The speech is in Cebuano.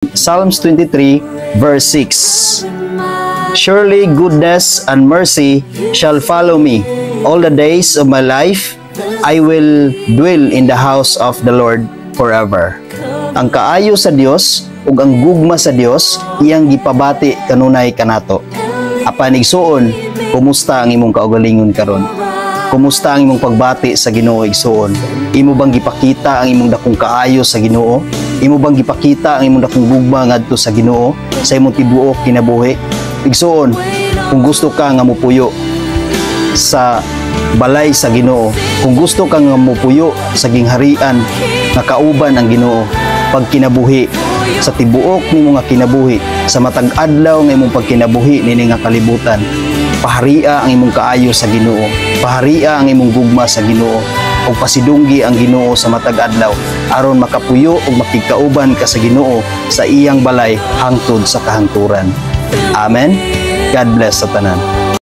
Psalms 23 verse 6. "Surely goodness and mercy shall follow me all the days of my life. I will dwell in the house of the Lord forever." Ang kaayo sa Dios ug ang gugma sa Dios iyang gipabati kanunay kanato. Apan igsuon, kumusta ang imong kaugalingon karon? Kumusta ang imong pagbati sa Ginoo, igsuon? Imo bang gipakita ang imong dakong kaayo sa Ginoo? Imo bang gipakita ang imong dakong gugma ngadto sa Ginoo sa imong tibuok kinabuhi? Igsuon, kung gusto ka nga mupuyo sa balay sa Ginoo, kung gusto ka nga mupuyo sa gingharian nga kauban ang Ginoo pagkinabuhi, sa tibuok nimo nga kinabuhi, sa matag adlaw nga imong pagkinabuhi nini nga kalibutan, paharia ang imong kaayo sa Ginoo, paharia ang imong gugma sa Ginoo, ug pasidunggi ang Ginoo sa matag adlaw aron makapuyo ug makigkauban ka sa Ginoo sa iyang balay hangtod sa kahangturan. Amen. God bless sa tanan.